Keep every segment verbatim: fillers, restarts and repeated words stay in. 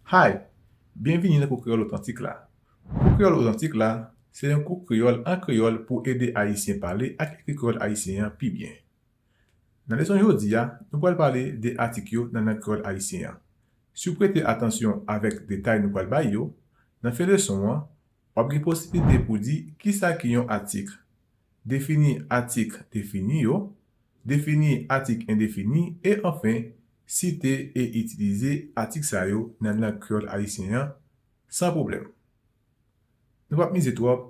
Hi! Byenvini nan Kou Kreyòl Otantik la. Kou Kreyòl Otantik la, se yon kou kreyòl an kreyòl pou ede Ayisyen pale ak ekri kreyòl ayisyen an pi byen. Nan leson jodi a, nou pral pale de atik yo nan lang kreyòl ayisyen an. Si w prete atansyon avèk detay nou pral bay yo, nan fen leson an, w ap gen posiblite pou di kisa ki yon atik, defini atik defini yo, defini atik endefini, e anfen, site e itilize atik sa yo nan lang kreyòl ayisyen an san pwoblèm. Nou p ap mize twòp,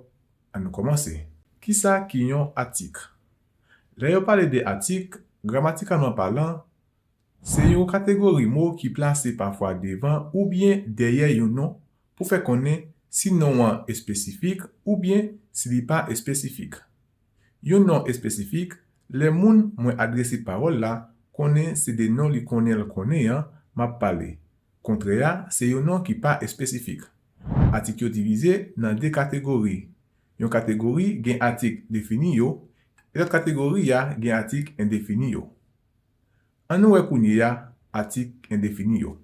ann nou kòmanse. Kisa ki yon atik? Lè yo pale de atik, gramatikalman palan, se yon kategori mo ki plase pafwa devan oubyen dèyè yon non pou fè konnen si non an espesifik oubyen si li pa espesifik. Yon non espesifik, lè moun mwen adrese pawòl la konnen se de non li konnen l konnen an m ap pale. Kontrè a, se yon non ki pa espesifik. Atik yo divize nan de kategori. Yon kategori gen atik defini yo, e lòt kategori a gen atik endefini yo. Ann nou wè kounye a atik endefini yo.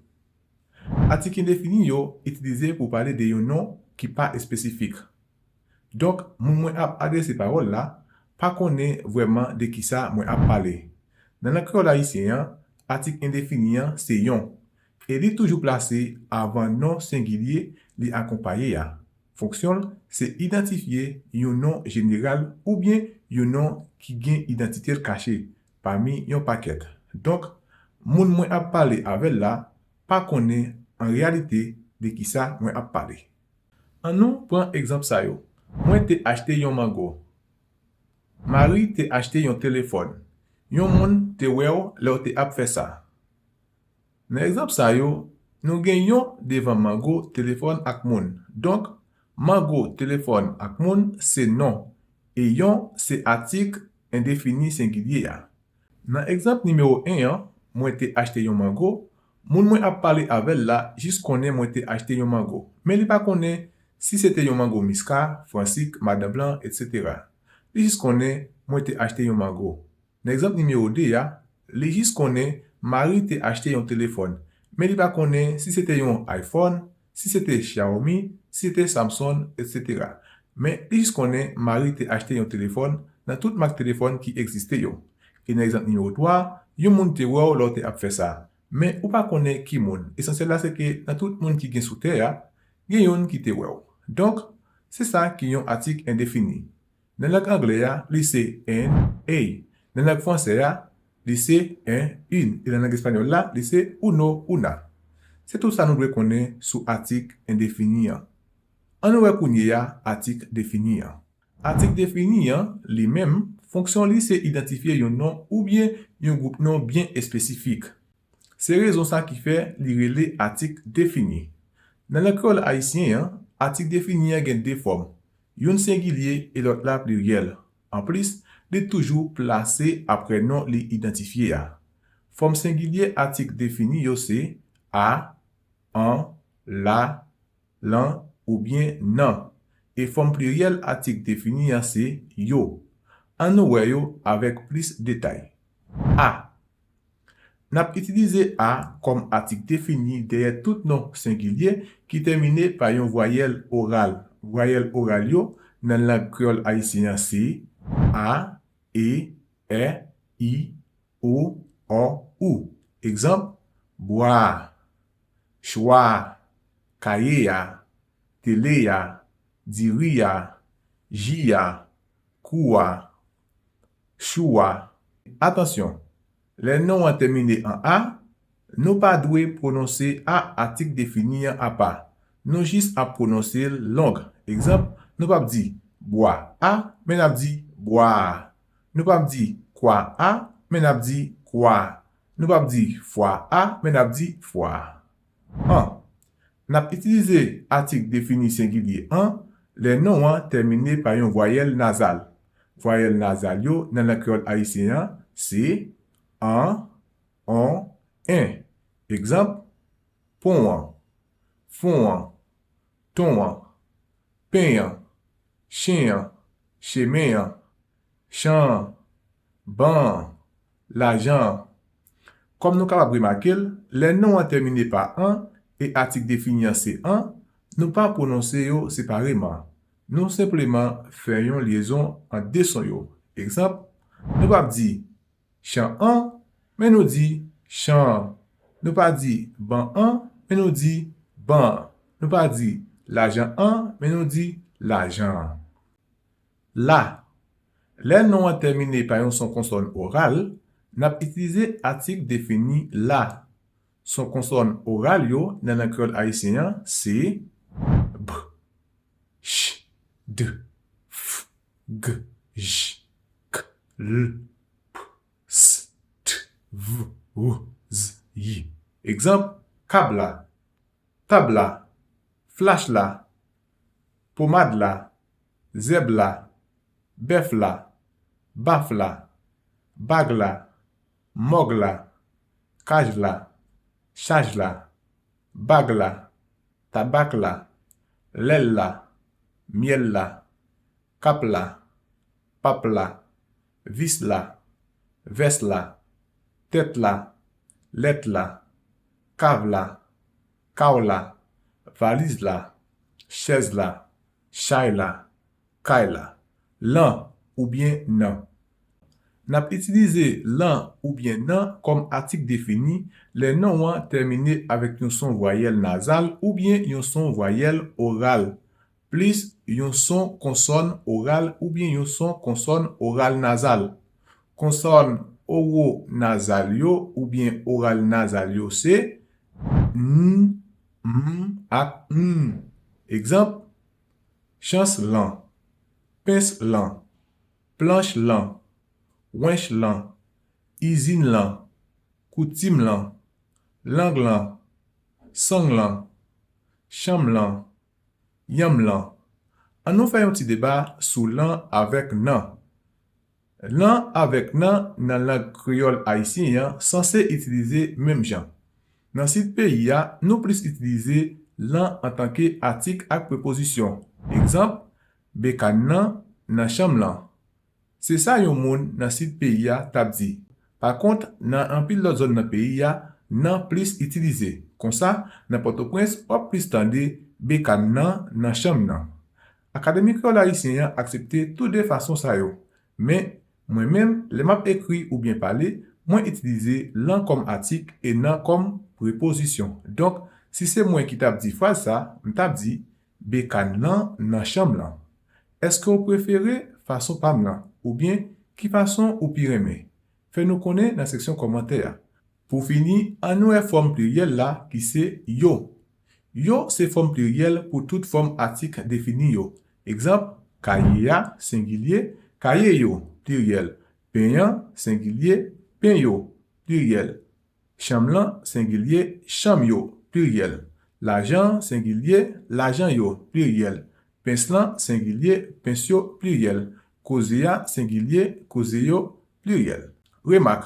Atik endefini yo itilize pou pale de yon non ki pa espesifik. Donk, moun mwen ap adrese pawòl la pa konnen vrèman de kisa mwen ap pale. Nan lang kreyòl ayisyen an, atik endefini an se yon, e li toujou plase avan non sengilye li akonpaye a. Fonksyon l se idantifye yon non jeneral oubyen yon non ki gen idantite l kache pami yon pakèt. Donk, moun mwen ap pale avè l la pa konnen an reyalite de kisa mwen ap pale. Ann nou pran egzanp sa yo. Mwen te achte yon mango. Mari te achte yon telefòn. Yon moun te wè w lè w te ap fè sa. Nan egzanp sa yo, nou gen yon devan mango, telefòn ak moun. Donk, mango, telefòn ak moun se non, e yon se atik endefini sengilye a. Nan egzanp nimewo en an, mwen te achte yon mango, moun mwen ap pale avè l la jis konnen mwen te achte yon mango, men li pa konnen si se te yon mango miska, fransik, madan blan, etsetera. Li jis konnen mwen te achte yon mango. Nan egzanp nimewo de a, li jis konnen Mari te achte yon telefòn, men li pa konnen si se te yon iPhone, si se te Xiaomi, si se te Samsung, etsetera. Men li jis konnen Mari te achte yon telefòn nan tout mak telefòn ki egziste yo. E nan egzanp nimewo twa, yon moun te wè w lè w te ap fè sa. Men ou pa konnen ki moun. Esansyèl la se ke nan tout moun ki gen sou tè a, gen youn ki te wè w. Donk, se sa ki yon atik endefini. Nan lang anglè a, li se an, a. Nan lang fransè a, li se un, une. E nan lang espanyòl la, li se uno, una. Se tout sa nou dwe konnen sou atik endefini an. Ann nou wè kounye a atik defini an. Atik defini an, li menm, fonksyon li se idantifye yon non oubyen yon gwoup non byen espesifik. Se rezon sa ki fè li rele atik defini. Nan lang kreyòl ayisyen an, atik defini an gen de fòm, youn sengilye e lòt la pliryèl. Anplis, li toujou plase aprè non li idantifye a. Fòm sengilye atik defini yo se a, an, la, lan oubyen nan. E fòm pliryèl atik defini an se yo. Ann nou wè yo avèk plis detay. A. N ap itilize a kòm atik defini dèyè tout non sengilye ki tèmine pa yon vwayèl oral. Vwayèl oral yo nan lang kreyòl ayisyen an se a, e, è, i, o, ò, ou. Egzanp, bwa a, chwa a, kaye a, tele a, diri a, ji a, kou a, chou a. Atansyon, lè non an tèmine an a, nou pa dwe pwononse a atik defini an apa. Nou jis ap pwononse l long. Egzanp, nou p ap di bwa a, men n ap di bwa a. Nou p ap di kwa a, men n ap di kwa a. Nou p ap di fwa a, men n ap di fwa a. An. N ap itilize atik defini sengilye an lè non an tèmine pa yon vwayèl nazal. Vwayèl nazal yo nan lang kreyòl ayisyen an se an, on, en. Egzanp, pon an, fon an, ton an, pen an, chen an, chemen an, chan an, ban an, lajan an. Kòm nou kapab remake l, lè non an tèmine pa an, e atik defini an se an, nou pa pwononse yo separeman. Nou senpleman fè yon lyezon ant de son yo. Egzanp, nou p ap di chan an, men nou di chan an. Nou pa di ban an, men nou di ban an. Nou pa di lajan an, men nou di lajan an. La. Lè non an tèmine pa yon son konsòn oral, n ap itilize atik defini la. Son konsòn oral yo nan lang kreyòl ayisyen an se b, ch, d, f, g, j, k, l, p, s, t, v, w, z, y. Egzanp, kab la, tab la, flach la, pomad la, zèb la, bèf la, baf la, bag la, mòg la, kaj la, chaj la, bag la, tabak la, lèl la, myèl la, kap la, pap la, vis la, vès la, tèt la, lèt la, kav la, kaw la, valiz la, chèz la, chay la, kay la. Lan oubyen nan. N ap itilize lan oubyen nan kòm atik defini lè non an tèmine avèk yon son vwayèl nazal oubyen yon son vwayèl oral, plis yon son konsòn oral oubyen yon son konsòn oral nazal. Konsòn owo nazal yo oubyen oral nazal yo se n, m ak n. Egzanp, chans lan, pens lan, planch lan, wench lan, izin lan, koutim lan, lang lan, sang lan, chanm lan, yanm lan. Ann nou fè yon ti deba sou lan avèk nan. Lan avèk nan nan lang kreyòl ayisyen an sanse itilize menm jan. Nan sid peyi a, nou plis itilize lan antanke atik ak prepozisyon. Egzanp, bekàn nan nan chanm lan. Se sa yon moun nan sid peyi a t ap di. Pakont, nan anpil lòt zòn nan peyi a, nan plis itilize. Konsa, nan Pòtoprens, w ap plis tande bekàn nan nan chanm nan. Akademi Kreyòl Ayisyen an aksepte tou de fason sa yo. Men, mwen menm, lè m ap ekri oubyen pale, mwen itilize lan kòm atik e nan kòm prepozisyon. Donk, si se mwen ki t ap di fraz sa, m t ap di, bekàn lan nan chanm lan. Èske w prefere fason pa m lan? Oubyen, ki fason ou pi renmen? Fè nou konnen nan seksyon kòmantè a. Pou fini, ann nou wè fòm pliryèl la ki se yo. Yo se fòm pliryèl pou tout fòm atik defini yo. Egzanp, kaye a, sengilye, kaye yo, pliryèl. Pen an, sengilye, pen yo, pliryèl. Chanm lan, sengilye, chanm yo, pliryèl. Lajan an, sengilye, lajan yo, pliryèl. Pens lan, sengilye, pens yo, pliryèl. Koze a, sengilye, koze yo, pliryèl. Remak,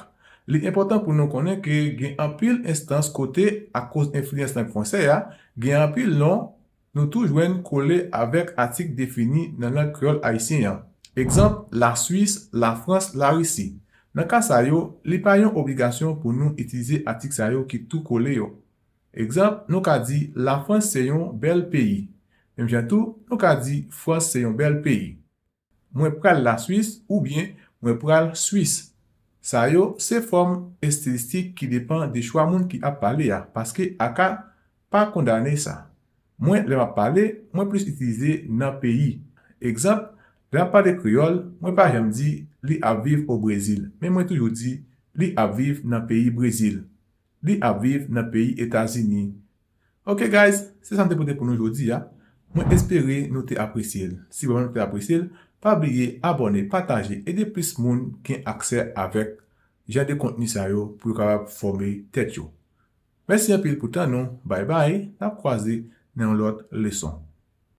li enpòtan pou nou konnen ke gen anpil enstans kote, akoz enfliyans lang fransè a, gen anpil non nou tou jwenn kole avèk atik defini nan lang kreyòl ayisyen an. Egzanp, Laswis, Lafrans, Larisi. Nan ka sa yo, li pa yon obligasyon pou nou itilize atik sa yo ki tou kole yo. Egzanp, nou ka di Lafrans se yon bèl peyi. Menm jan tou, nou ka di Frans se yon bèl peyi. Mwen pral Laswis oubyen mwen pral Swis. Sa yo se fòm estilistik ki depann de chwa moun ki ap pale a, paske aka pa kondane sa. Mwen, lè m ap pale, mwen plis itilize nan peyi. Egzanp, lè m ap pale kreyòl, mwen pa janm di li ap viv o Brezil, men mwen toujou di li ap viv nan peyi Brezil. Li ap viv nan peyi Etazini. Ok guys, se sa m te pote pou nou jodi a. Mwen espere nou te apresye l. Si vrèman nou te apresye l, pa bliye abòne, pataje, ede plis moun gen aksè avèk jan de kontni sa yo pou yo kapab fòme tèt yo. Mèsi anpil pou tan nou. Bay bay, n ap kwaze nan yon lòt leson.